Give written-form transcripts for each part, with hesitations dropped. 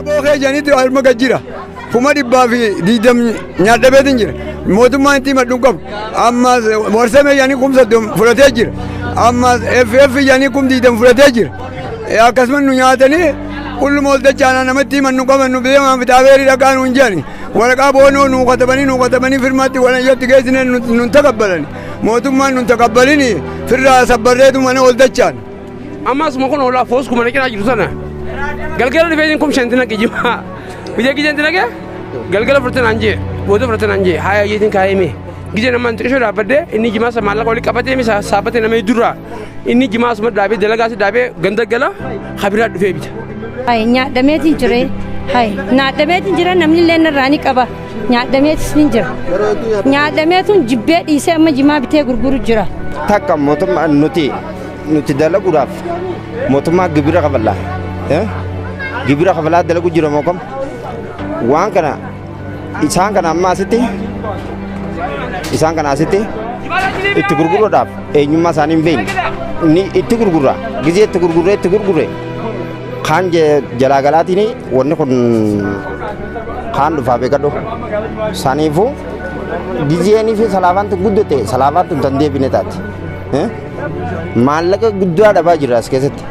Bookee janitti harma gad jira. 120,000 nyaadhabeetiin jira. Mootummaan itti himadhu hin qabu. Amma warsame janii 30,000 fudhatee jira. Amma FF janii 20,000 fudhatee jira. Akkasumas nu nyaatanii qulluma ol dachaanaa namatti himannu qaban nu beemaan fitaabeerii dhaqaa nuun jedhani. Waraqaa boonoo nuu katabanii nuu katabanii firmaatti walayyootti geessine nun takabbalani. Mootummaan nun takabbalini firraa sabbarreetu mana ol dachaan. Amma asuma kun hoolaa foos kuma naqinaa jiru sana. Galgala dhufee kum shanti naqe jimaa. Biyya gijeen naqe galgala furte naan jee booda furte naan jee haaya jeetiin kaayee mee. Gijeen amma xiqqishoo dhaabbadhee inni jimaa sa maallaqa olii qabatee mi saabbatee nama durraa inni jimaa asuma dhaabee dalagaa si dhaabee ganda gala kabiraa dhufee bita. Hai nyaadhameetiin jire. Hai nyaadhameetiin jira namni illee narraa ni qaba. Nyaadhameetis ni jira. Nyaadhameetuun jibbee dhiisee amma jimaa bitee gurguru jira. Takka mootummaa nuti dalaguudhaaf mootummaa gibira kafallaa. Gibira kafalaa dalagu jira moo kam? Waan kana isaan kana amma asitti isaan kana asitti itti gurguruudhaaf eenyummaa isaanii hin beekne. Ni itti gurgurra. Gizee itti gurgurree itti gurgurre kaan jalaa galaatiin wanni kun kaan dhufaa beekadhu. Saniifuu gizeenii fi salaafaan tun guddatte salaafaan tun tan deebine taati. Maallaqa guddaa dhabaa jirra as keessatti.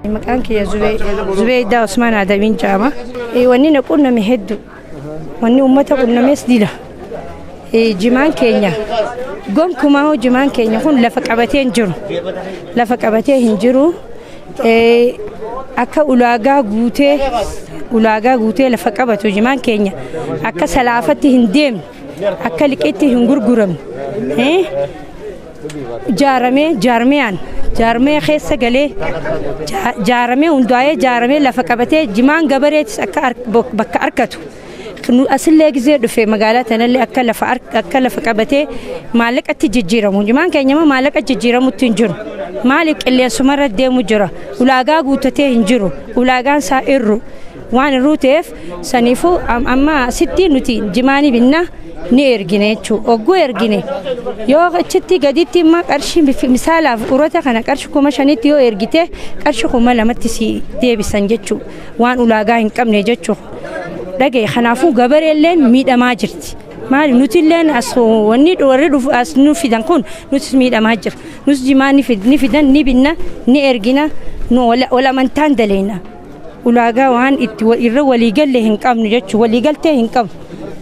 Maqaan kiyya Zubeeydaa Usmaan Adamiin jedhama. Wanni na qunname hedduu. Wanni uummata qunnames dila. Jimaan keenya gonkumaa jimaan keenya kun lafa qabatee hin jiru. Lafa qabatee hin jiru. Akka ulaagaa guutee ulaagaa guutee lafa qabatu jimaan keenya akka salaafatti hin deemne akka liqiitti hin gurguramne. Jaaramee jaarmiyaan jaarmee keessa galee jaaramee hundaa'ee jaaramee lafa qabatee jimaan gabareetis akka bakka argatu. Asillee gizee dhufe magaalaa tanallee akka lafa akka lafa qabatee maallaqatti jijjiiramu. Jimaan keenya immoo maallaqa jijjiiramutti hin jiru. Maaliif qilleensumarra deemu jira. Ulaagaa guuttatee hin jiru. Ulaagaan isaa irru. Waan irruu ta'eef saniifuu amma asitti nuti jimaa ni binna ni ergine jechuudha. Ogguu ergine yoo achitti gaditti immoo qarshii misaalaaf urata kana qarshii 5,000tti yoo ergite qarshii 2,000tti si deebisan jechuudha. Waan ulaagaa hin qabne jechuudha. Dhagaye kanaafuu gabareelleen miidhamaa jirti. Maali nuti illeen as wanni warri dhufu as nu fidan kun nutis miidhamaa jira. Nus jimaa ni fidan ni binna ni ergina nu wal amantaan daleena. Ulaagaa waan itti irra waliigalle hin qabnu jechuudha. Waliigaltee hin qabnu.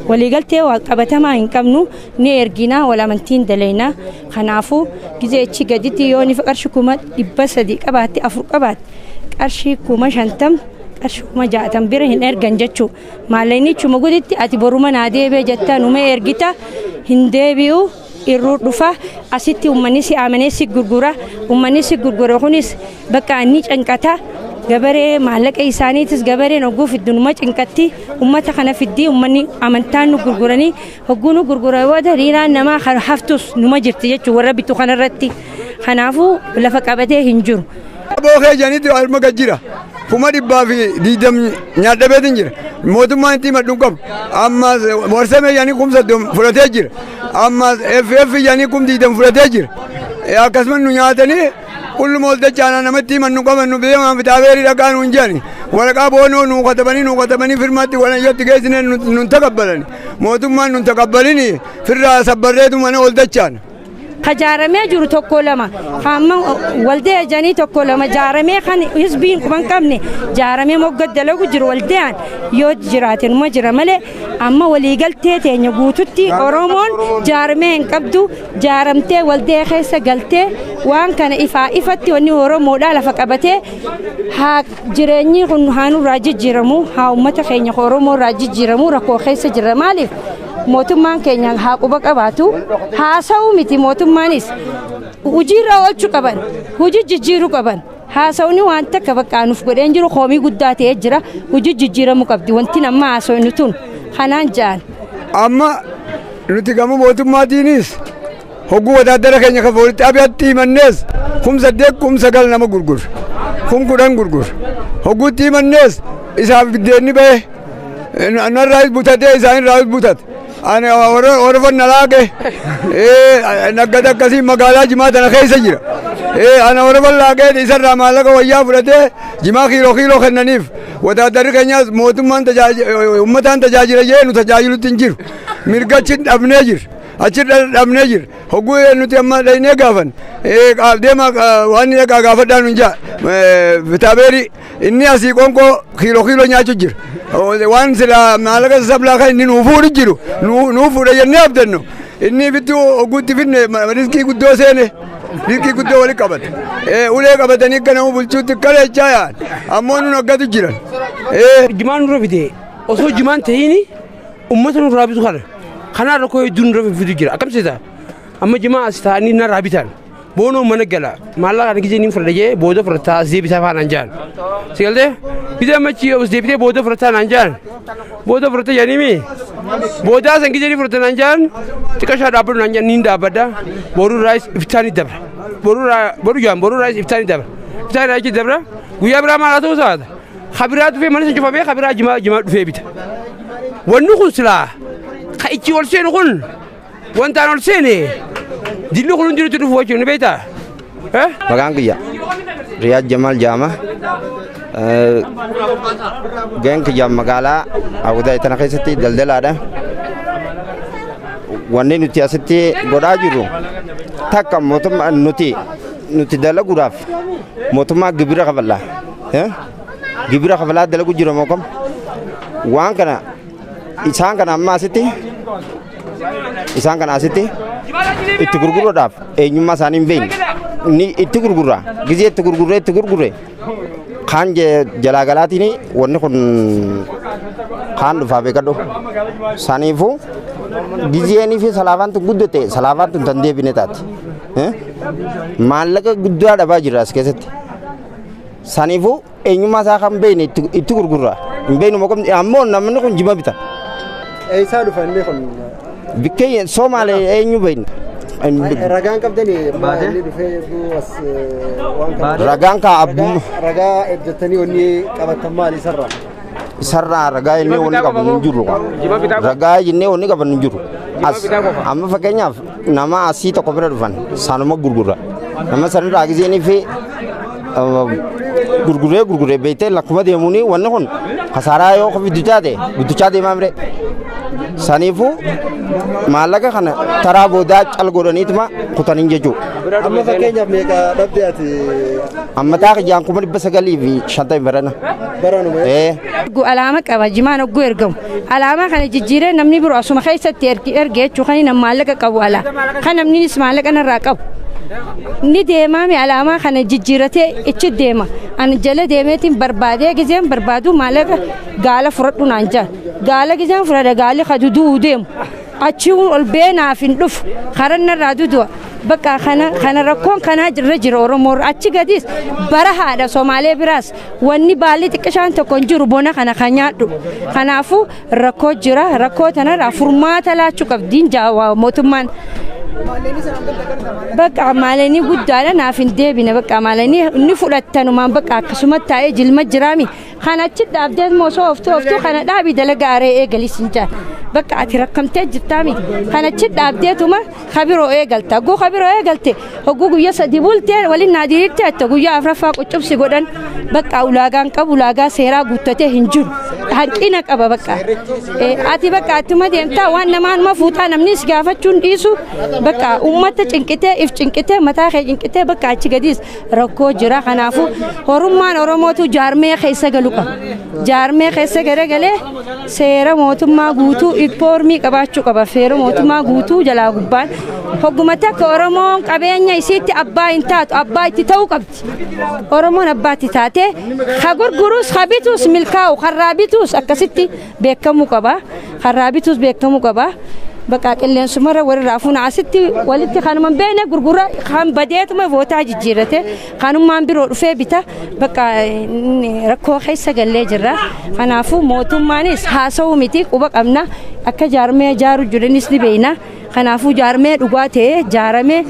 Waliigaltee waa qabatamaa hin qabnu ni ergina wal amantiin daleena. Kanaafuu gizee achi gaditti yoo ni qarshii 300,000 qabaatte 4 qabaatte qarshii 50,000 qarshii 60,000 bira hin ergan jechuudha. Maallaqni chuma guditti ati boruma naa deebi'e jettaa numa ergita hin deebi'u irruu dhufa asitti uummanni si amanee si gurgura uummanni si gurgura kunis bakka inni cinqata gabaree maallaqa isaaniitis gabareen hogguu fiddu numa cinqatti uummata kana fiddii uummanni amantaan nu gurguranii hogguu nu gurgura booda riiraan namaa haftus numa jirti jechuudha warra bitu kanarratti kanaafuu lafa qabatee hin jiru. Bookee janitti harma gad jira. 120,000 nyaadhabeetiin jira. Mootummaan itti himadhu hin qabu. Amma warsame janii 30,000 fudhatee jira. Amma FF janii 20,000 fudhatee jira. Akkasumas nu nyaatanii Qulluma ol dachaana namatti himannu qabannu beemaan fitaabeerii dhaqaa nuun jedhani. Waraqaa boonoo nuu katabanii nuu katabanii firmaatti walayyatti geessine nun takabbalani. Mootummaan nun takabbalini firraa sabbarreetu mana ol dachaana. Ka jaaramee jiru tokko lama hamma waldee janii tokko lama jaaramee kan hizbiin quban qabne jaaramee mogga dalagu jiru waldeen yoo jiraate numa jira malee amma waliigaltee teenya guututti Oromoon jaaramee hin qabdu jaaramtee waldee keessa galtee waan kana ifaa ifatti wanni Oromoodhaa lafa qabatee haa jireenyi kun haa nurraa jijjiiramu haa uummata keenya Oromoorraa jijjiiramu rakkoo keessa jirra maaliif mootummaan keenya haa quba qabaatu haasa'uu miti mootummaanis hojiirra oolchuu qaban hojii jijjiiruu qaban haasa'uun waan takka bakka nuuf godheen jiru hoomii guddaa ta'ee jira hojii jijjiiramuu qabdi wanti nama haasa'u tun kanaan ja'an. Amma nuti gama mootummaatiinis hogguu wataadara keenya kan walitti abiyatti himannees 8,000 9,000 nama gurgura 10,000 gurgura hogguutti himannees isaaf biddeenni ba'e narraayis butatee isaanirraayis butate. Ani warra nalaaqe naggata akkasii magaalaa jimaa tana keessa jira. Ana warra laaqee isarraa maallaqa wayyaa fudhatee jimaa kiiloo kiiloo kennaniif wataadarri keenyaas mootummaan uummataan tajaajila jee nu tajaajilutti hin jiru. Mirga achi dhabnee jira. Achi dhabnee jira. Hogguu nuti amma dhaynee gaafan deema waan inni dhaqaa gaafadhaa nun jaa bitaabeeri inni asii qoonqoo kiiloo kiiloo nyaachuu jira. Waan sila maallaqa sablaa kan inni nuu fuudhu jiru nuu fuudha jennee abdannu inni bittuu hogguutti finne riskii guddoo seene riskii guddoo walitti qabate ulee qabatanii akka nama bulchuutti akkana jechaa yaa'an ammoo nun akkatu jiran. Jimaan nurra fide osoo jimaan tahiini uummata nurraa bitu kana kanaa rakkoo hedduu nurra fidu jira akkam seeta amma jimaa as taa'anii narraa bitan boonoo mana gala maallaqa kana gisee ni fudhadha jee booda fudhataa as deebisaa faanaan jaan si galtee gisee ammachi as deebitee booda fudhataa naan jaan booda fudhata jedhanii mi boodaa san gisee ni fudhata naan jaan xiqqashaa dhaabbadhu naan jaan niin dhaabbadha boruu raayis iftaanii dabra boruu boruu jaan boruu raayis iftaanii dabra iftaanii raayis dabra guyyaa biraa maal haa ta'u saata kabiraa dhufee mana san cufamee kabiraa jimaa jimaa dhufee bita wanni kun silaa ka ichi ol seenu kun wantaan ol seene dilli kun hundinutti dhufu jechuun ni beektaa? Maqaan kiyya Riyaad Jamaal Jaama. Gaheen kiyya magaalaa Awudaay tana keessatti daldalaadha. Wanni nuti asitti godhaa jirru takka mootummaa nuti nuti dalaguudhaaf mootummaa gibira kafalla. Gibira kafalaa dalagu jira moo kam? Waan kana isaan kana amma asitti isaan kana asitti itti gurguruudhaaf eenyummaa isaanii hin beekne. Ni itti gurgurra. Gizee itti gurgurree itti gurgurre kaan jalaa galaatiin wanni kun kaan dhufaa beekadhu. Saniifuu gizeenii fi salaafaan tun guddate salaafaan tun tan deebine taati. Maallaqa guddaa dhabaa jirra as keessatti. Saniifuu eenyummaa isaa kan beekne itti gurgurra. Hin beeknu moo qabni ammoo namni kun jima bita. Eessaa dhufa inni kun? Bikkee Somaalee eenyu beekna. Ragaan qabdanii inni dhufee as waan kana. Ragaan kaa abbummaa. Ragaa jettanii wanni qabattan maali isarraa? Isarraa ragaa jennee wanni qaban hin jiru. Ragaa jennee wanni qaban hin jiru. As amma fakkeenyaaf nama asii tokko bira dhufan sanuma gurgurra. Nama sanirraa gizeenii fi gurguree gurguree beektee lakkuma deemuuni wanni kun kasaaraa yoo guddichaa ta'e guddichaa deemaa mire. Saniifuu maallaqa kana taraa boodaa cal godhaniituma kutaniin jechuudha. Amma fakkeenyaaf meeqa dhabde ati? Amma taa kiyyaan 950,000 barana. Baranuma. Alaama qaba jimaan hogguu ergamu. Alaamaa kana jijjiiree namni biroo asuma keessatti erge jechuu kan nama maallaqa qabu alaa. Kan namnis maallaqa narraa qabu. Ni deemaame alaamaa kana jijjiiratee ichi deema. Ani jala deemeetiin barbaadee gizeen barbaadu maallaqa gaala fudhadhu naan jaan. Gaala gizeen fudhadha gaalli ka duduu deemu. Achi ol beenaaf hin dhufu. Karan narraa dudu'a. Bakka kana kana rakkoon kanaa jirra jira Oromoo achi gadis bara haadha Somaalee biraas wanni baalli xiqqishaan tokko hin jiru bona kana kan nyaadhu. Kanaafuu rakkoo jira rakkoo tanarraa furmaata laachuu qabdiin jaawaa mootummaan. Bakka maalanii guddaadha naaf hin deebine bakka maalanii inni fudhattanumaan bakka akkasumatti taa'ee jilma jiraami Kan achi dhaabdee osoo ooftuu ooftuu kana dhaabii dalagaa aree eegalis hin jaan. Bakka ati rakkamtee jirtaa miti. Kan achi dhaabdeetuma kabiroo eegalta. Hogguu kabiroo eegalte hogguu guyyaa 3 bultee waliin naadiriitti atta guyyaa 4ffaa quccubsi godhan bakka ulaagaan qabu ulaagaa seeraa guuttatee hin jiru. Hanqina qaba bakka. Ati bakka attuma deemtaa waan namaanuma fuutaa namnis gaafachuun dhiisu bakka uummata cinqitee if cinqitee mataa kee cinqitee bakka achi gadiis rakkoo jira. Kanaafuu horummaan Oromootu jaarmee keessa galu qaba. Jaarmee keessa garagalee seera mootummaa guutuu ipoormii qabaachuu qaba. Seera mootummaa guutuu jalaa gubbaan hogguma takka Oromoon qabeenya isiitti abbaa hin taatu abbaa itti ta'uu qabdi. Oromoon abbaa itti taatee ka gurgurus ka bitus milkaa'u karraa bitus akkasitti beekamuu qaba. Karraa bitus beekamuu qaba. Bakka qilleensumarra warri raafuun asitti walitti kanuma beene gurgura kan badeetuma bootaa jijjiirate kanummaan biroo dhufee bita bakka rakkoo keessa gallee jirra. Kanaafuu mootummaanis haasa'uu miti quba qabna akka jaarmee jaaru jiranis ni beekna. Kanaafuu jaarmee dhugaa ta'ee jaaramee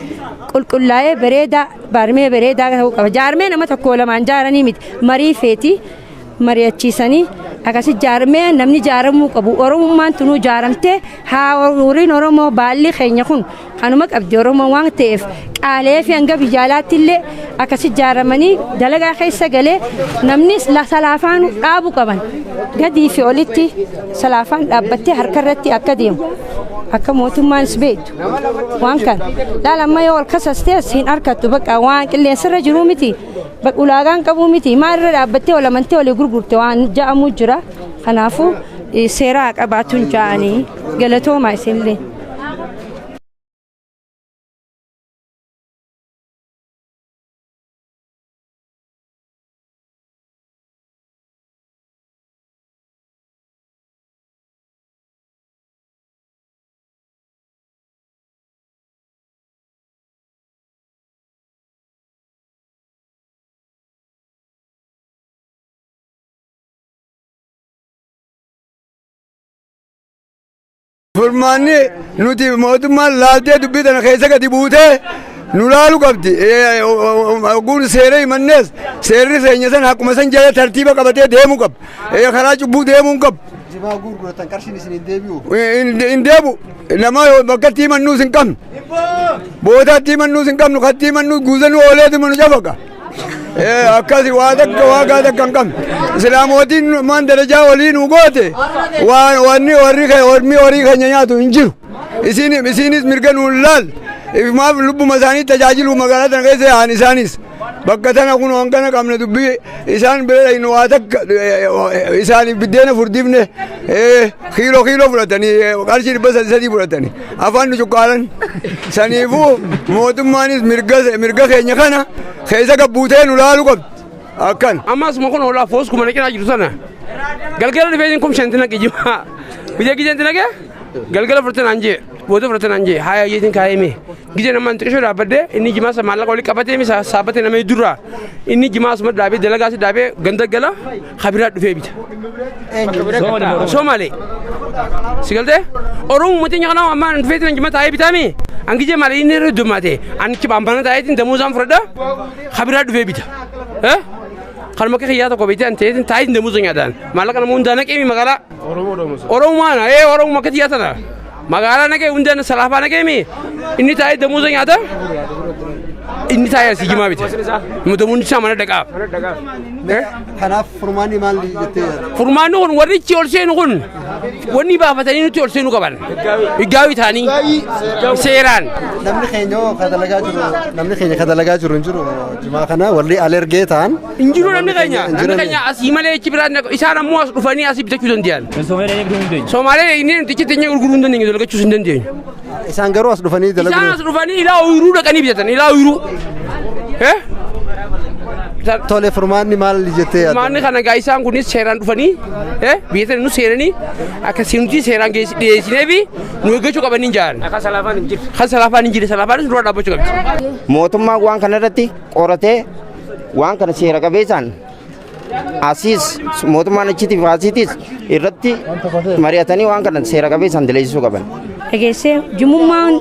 qulqullaa'ee bareedaa jaarmee bareedaa ta'uu qaba. Jaarmee nama tokko lamaan jaaranii miti marii feeti mari'achiisanii akkasi jaarmee namni jaaramuu qabu. Oromummaan tunuu jaaramtee haa horiin Oromoo baalli keenya kun kanuma qabdi Oromoo waan ta'eef qaalee fi hanga biyya alaatti illee akkasi jaaramanii dalagaa keessa galee namni salaafaan dhaabuu qaban gadii fi olitti salaafaan dhaabbattee harka irratti akka deemu akka mootummaanis beektu waan kana laala amma yoo ol kasastees hin harkattu bakka waan qilleensarra jiruu miti bakka ulaagaan qabuu miti maalirra dhaabbattee ol amantee olii gurgurte waan ja'amuu jira. Kanaafuu seera qabaatuun ja'anii galatoomaa isinillee. Furmaanni nuti mootummaan laaltee dubbii tana keessa gadi buutee nu laalu qabdi. Ogguun seera himannees seerri seenya sana akkuma san jala tartiiba qabatee deemuu qaba. Karaa cubbuu deemuu hin qabu. Jimaa gurguratan qarshiin isin hin deebi'u. Hin deebi'u. Nama bakka itti himannuus hin qabnu. Booda itti himannuus hin qabnu. Katti himannuus guuzanuu ooleetuma nu jafaqa. Akkasi waa takka waa gaa takka hin qabnu. Islaamootiin maan darajaa olii nu goote wanni warri ormi horii keenya nyaatu hin jiru. Isinis mirga nuun laal. Maaf lubbuma isaanii tajaajilu magaalaa tana keessa yaa'an isaanis. Bakka tana kun hangana qabna dubbii isaan bira dhaynu waa takka isaaniif biddeena furdifne kiiloo kiiloo fudhatanii qarshii 300 fudhatanii afaan nu cuqqaalan. Saniifuu mootummaanis mirga keenya kana keessa gabbuutee nu laalu qabdi. Akkan. Ammas kun hoolaa foos kuma naqinaa jiru sana. Galgala dhufee kum shanti naqi jimaa. Biyya gijeen naqee galgala furte naan jee booda furte naan jee haaya jeetiin kaayee mee. Gijeen amma xiqqishoo dhaabbadde inni jimaa sa maallaqa olii qabatee mi saabbatee nama durraa inni jimaa asuma dhaabee dalagaa si dhaabee ganda gala kabiraa dhufee bita. Somaalee. Si galtee Oromoo mootiin kanaa amma dhufee jimaa taa'ee bitaami. Angijee malee inni irra dummaate anichi baambana taa'eetiin damuuzaan fudhadha kabiraa dhufee bita. Kanuma akka kiyyaa tokko beekte anteetiin taa'eetiin damuuza nyaadhaan maallaqa nama hundaa naqee magaalaa. Oromoo maana Oromoo akka xiyyaa tana magaalaa naqee hundaan salaafaa naqee inni taa'ee damuuza nyaata inni taa'ee asii jimaa bita. Damuun isaa mana dhaqaaf. Kanaaf furmaanni maal jettee yaadda? Furmaanni kun warri ichi ol seenu kun wanni baafatanii nuti ol seenuu qaban. Higgaawii ta'anii seeraan. Namni keenya ka dalagaa jiru namni keenya ka dalagaa jiru hin jiru jimaa kana warri alergee ta'an. Hin jiru namni keenya. Namni keenya asii malee achi biraan isaan ammoo as dhufanii asii bitachuu danda'an. Somaalee inni nuti achi teenyee gurguruu hin dandeenyu dalagachuus hin dandeenyu. Isaan garuu as dhufanii dalaguu. Isaan as dhufanii ilaa ooyiruu dhaqanii bitatan ilaa ooyiruu. Tole furmaanni maal jettee yaadda? Furmaanni kana gaa isaan kunis seeraan dhufanii biyya tana nu seeranii akka nuti seeraan dhiyeessinee fi nu eeggachuu qaban hin jaalan. Kan salaafaan hin jirre. Kan salaafaan hin jirre salaafaanis dura dhaabbachuu qabdi. Mootummaan waan kana irratti qoratee waan kana seera qabeessaan asiis mootummaan achiitiif asiitis irratti mari'atanii waan kana seera qabeessaan daleessisuu qaban. Dhageessee jimummaan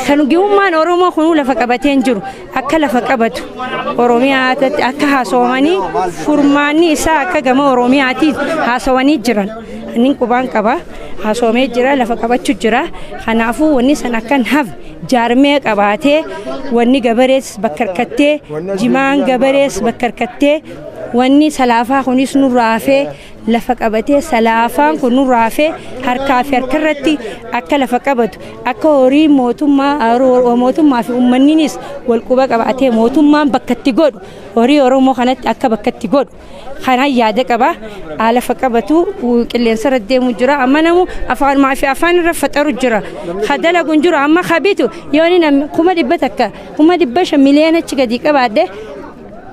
kan jimummaan Oromoo kunuu lafa qabatee hin jiru. Akka lafa qabatu Oromiyaatti akka haasawamanii furmaanni isaa akka gama Oromiyaatiin haasawanii jiran. Inni qubaan qaba. Haasawamee jira, lafa qabachuu jira. Kanaafuu wanni san akka hin hafne jaarmee qabaatee, wanni gabarees bakka harkattee, jimaan gabarees bakka harkattee, wanni salaafaa kunis nurraa hafee lafa qabatee, salaafaan kun nurraa hafee harkaa fi harkarratti akka lafa qabatu, akka horii mootummaa mootummaa fi uummanninis wal quba qabaatee mootummaan bakka itti godhu, horii Oromoo kanatti akka bakka itti godhu kanaan yaada qaba. Lafa qabatu qilleensa irra deemu jira. Amma namu afaanumaa fi afaan irra faxaru jira. Ka dalagu hin jiru. Amma kabitu yooni namni 100,000, 500,000, miliyoona achi gadi qabaadhe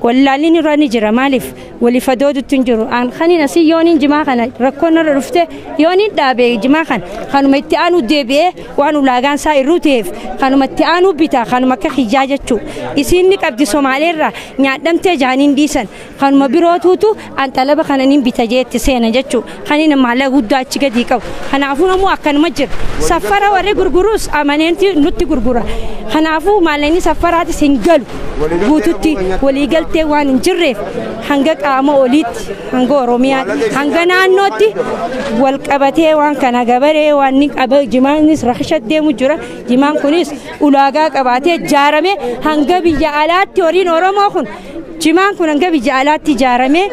wallaalliin irra ni jira. Maaliif walii fadoodutti hin jiru? An kanin asii yooniin jimaa kana rakkoon irra dhufte yooniin dhaabe jimaa kana kanuma itti aanu deebi'ee waan ulaagaan isaa irruu ta'eef kanuma itti aanu bita, kanuma akka hiyyaa jechuu. Isiin ni qabdi Somaaleerraa nyaadhamtee jaaniin dhiisan, kanuma birootuutu an xalaba kana nin bita jeetti seena jechuu, kanin maallaqa guddaa achi gadi qabu. Kanaafuu namuu akkanuma jira. Saffara warri gurgurus amaneenti nutti gurgura. Kanaafuu maallaqni saffaraatis hin galu guututti. Waliigaltee waan hin jirreef hanga qaama oliitti, hanga Oromiyaatti, hanga naannootti wal qabatee waan kana gabaree waan ni qaba. Jimaanis rakisha deemu jira. Jimaan kunis ulaagaa qabaatee ijaarame hanga biyya alaatti, horiin Oromoo kun, jimaan kun hanga biyya alaatti ijaaramee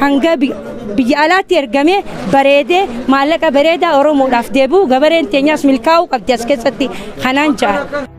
hanga biyya alaatti ergamee bareedee maallaqa bareedaa Oromoodhaaf deebi'u, gabareen teenyaas milkaa'uu qabdi as keessatti kanaan ja'a.